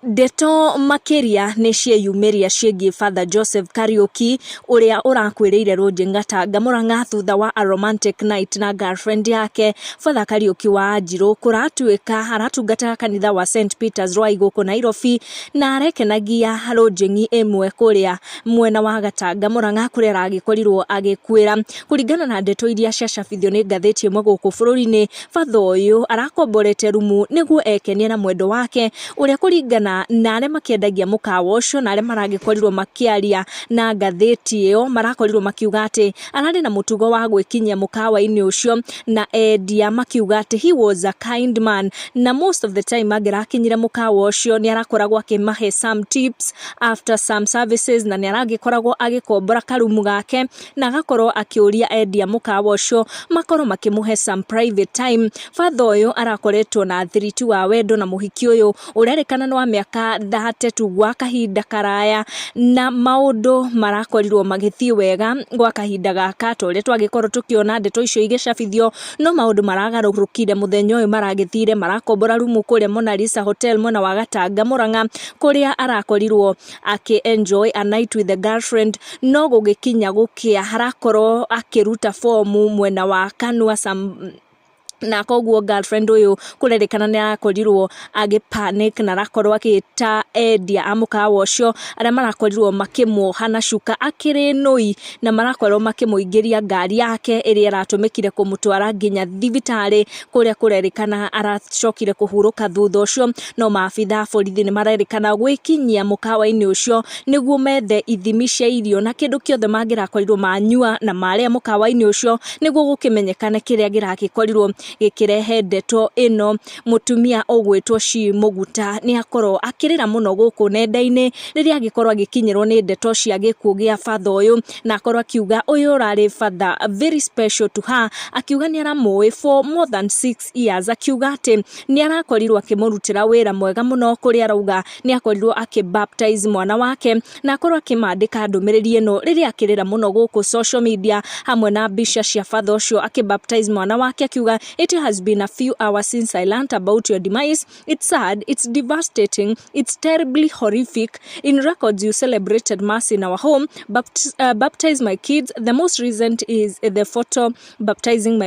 Ndeto makĩria nĩ cieyumĩria ciĩgiĩ Father Joseph Kariũki ũrĩa ũrakuĩrĩire Lodging Gatanga Murang'a thutha wa a romantic night na girlfriend yake. Father Kariũki wa Anjirũ kũratuĩka aratungataga kanitha wa St Peters Ruai gũkũ Nairobi na arekenagia lodging ĩmwe kũrĩa mwena wa Gatanga Murang'a kũrĩa aragĩkorirwo agĩkuĩra. Kũringana na ndeto iria ciacabithio nĩ ngathĩti ĩmwe gũkũ bũrũri-inĩ, Father ũyũ arakomborete rumu nĩguo ekenie na mwendwa wake ũrĩa kũringana na arĩa makĩendagia mũkawa ũcio na arĩa maragĩkorirwo makĩaria na ngathĩti ĩyo marakorirwo makiuga atĩ ararĩ na mũtugo wa gwĩkinyia mũkawa-inĩ ũcio na endia makiuga atĩ he was a kind man na most of the time angĩrakinyire mũkawa ũcio nĩ arakoragwo akĩmahe some tips after some services na nĩ aragĩkoragwo agĩkombora karumu gake na agakorwo akĩũria endia mũkawa ũcio makorwo makĩmũhe some private time. Father ũyũ arakoretwo na thiriti wa wendo na mũhiki ũyũ ũrerĩkana nĩ wa mĩaka 32 gwa kahinda karaya na maũndũ marakorirwo magĩthiĩ wega gwa kahinda gaka ta ũrĩa twagĩkorwo tũkĩona ndeto icio igĩcabithio, no maũndũ maragarũrũkire mũthenya ũyũ maragĩthire marakombora rumu kũrĩa Mona Lisa Hotel mwena wa Gatanga Murang'a kũrĩa arakorirwo akĩ enjoy a night with the girlfriend no gũgĩkinya gũkĩa harakorwo akĩruta fomu mwena wa kanua some na koguo girlfriend ũyũ kũrerĩkana nĩ arakorirwo agĩ panic na arakorwo agĩta endia a mũkawa ũcio arĩa marakorirwo makĩmuoha na cuka akĩrĩ nũi na marakorwo makĩmũingĩria ngari yake ĩrĩa ĩratũmĩkire kũmũtwara nginya thibitarĩ kũrĩa kũrerĩkana aracokire kũhurũka thutha ũcio. No maabitha a borithi nĩ marerĩkana gwĩkinyia mũkawa-inĩ ũcio nĩguo methe ithimi cia irio na kĩndũ kĩothe mangĩrakorirwo manyua na marĩa mũkawa-inĩ ũcio nĩguo gũkĩmenyekane kĩrĩa kĩragĩkorirwo gĩkĩrehe ndeto ĩno. Mũtumia ũgwĩtwo Shi Mũguta nĩ akorwo akĩrĩra mũno gũkũ nenda-inĩ rĩrĩa agĩkorwo agĩkinyĩrwo nĩ ndeto cia gĩkuũ gĩa batha ũyũ, na akorwo akiuga ũyũ ũrarĩ father very special to her, akiuga nĩ aramũĩ for more than 6 years, akiuga atĩ nĩ arakorirwo akĩmũrutĩra wĩra mwega mũno kũrĩa arauga nĩ akorirwo akĩ baptize mwana wake, na akorwo akĩmandĩka ndũmĩrĩri ĩno rĩrĩa akĩrĩra mũno gũkũ social media hamwe na mbica cia father ũcio akĩ baptize mwana wake, akiuga, "It has been a few hours since I learnt about your demise. It's sad, it's devastating, it's terribly horrific. In records you celebrated mass in our home, baptize my kids. The most recent is the photo baptizing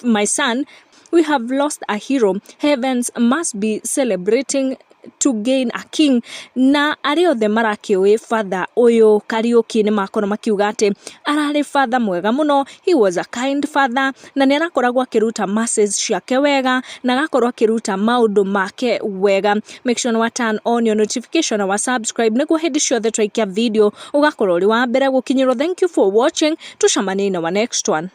my son. We have lost a hero. Heavens must be celebrating to gain a king." Na arĩa othe marakĩũĩ father ũyũ Kariũki nĩ makorwo makiuga atĩ ararĩ father mwega mũno, he was a kind father, na nĩ arakoragwo akĩruta masses ciake wega na agakorwo akĩruta maũndũ make wega. Make sure wa turn on your notification na wa subscribe nĩguo hĩndĩ ciothe twaikia video ũgakorwo ũrĩ wa mbere gũkinyĩrwo. Thank you for watching, tucemanie in our next one.